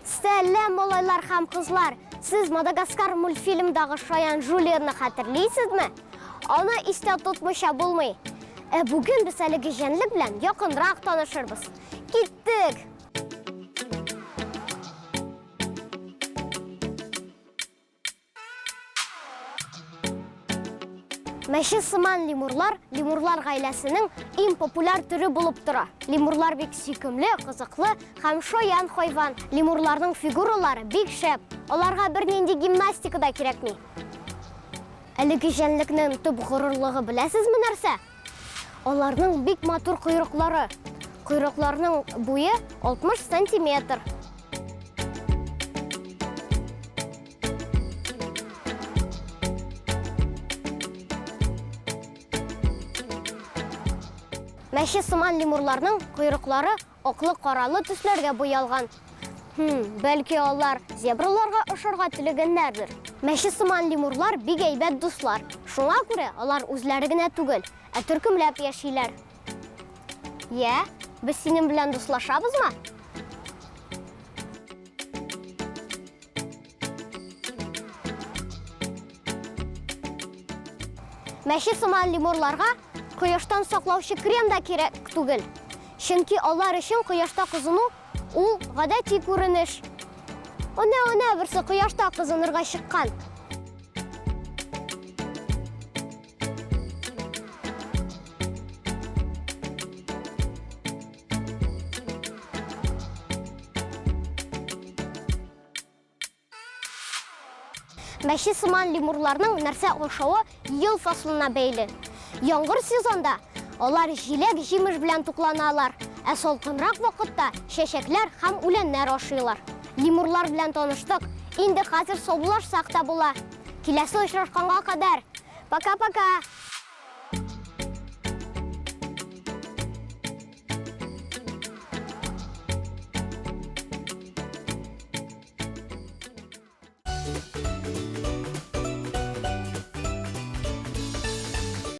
Сәлам, малайлар һәм кызлар! Сез Мадагаскар мультфильмдагы шаян Жюльенны хәтерлисезме? Аны истә тотмыйча булмый. Ә бүген без әлеге җәнлек белән якынрак танышырбыз. Киттек! Мәче сыман лемурлар лемурлар гаиләсенең иң популяр төре булып тора. Лемурлар бик сөйкемле, кызыклы һәм шаян хайван. Лемурларның фигуралары бик шәп. Аларга бернинди гимнастика да кирәкми. Әлеге җәнлекнең төп горурлыгы беләсезме нәрсә? Аларның бик матур койрыклары. Койрыкларның буе 60 сантиметр. Мәче сыман лемурларның койрыклары аклы-каралы төсләргә буялган. Хм, бәлки алар зебраларга ошарга теләгәннәрдер. Мәче сыман лемурлар бик әйбәт дуслар. Шуңа күрә алар үзләре генә түгел, ә төркемләп яшиләр. Йә, без синең белән дуслашабызмы? Мәче сыман лемурларга кояштан саклаучы крем да кирәк түгел. Чөнки алар өчен кояшта кызыну ул гадәти күренеш. Әнә-әнә берсе кояшта кызынырга чыккан. Мәче сыман лемурларның нәрсә ашавы ел фасылына бәйле. Яңгыр сезонда алар җиләк-җимеш белән тукланалар, ә салкынрак вакытта чәчәкләр һәм үләннәр ашыйлар. Лемурлар белән таныштык, инде хәзер саубуллашсак та була. Киләсе очрашканга кадәр! Пока-пока!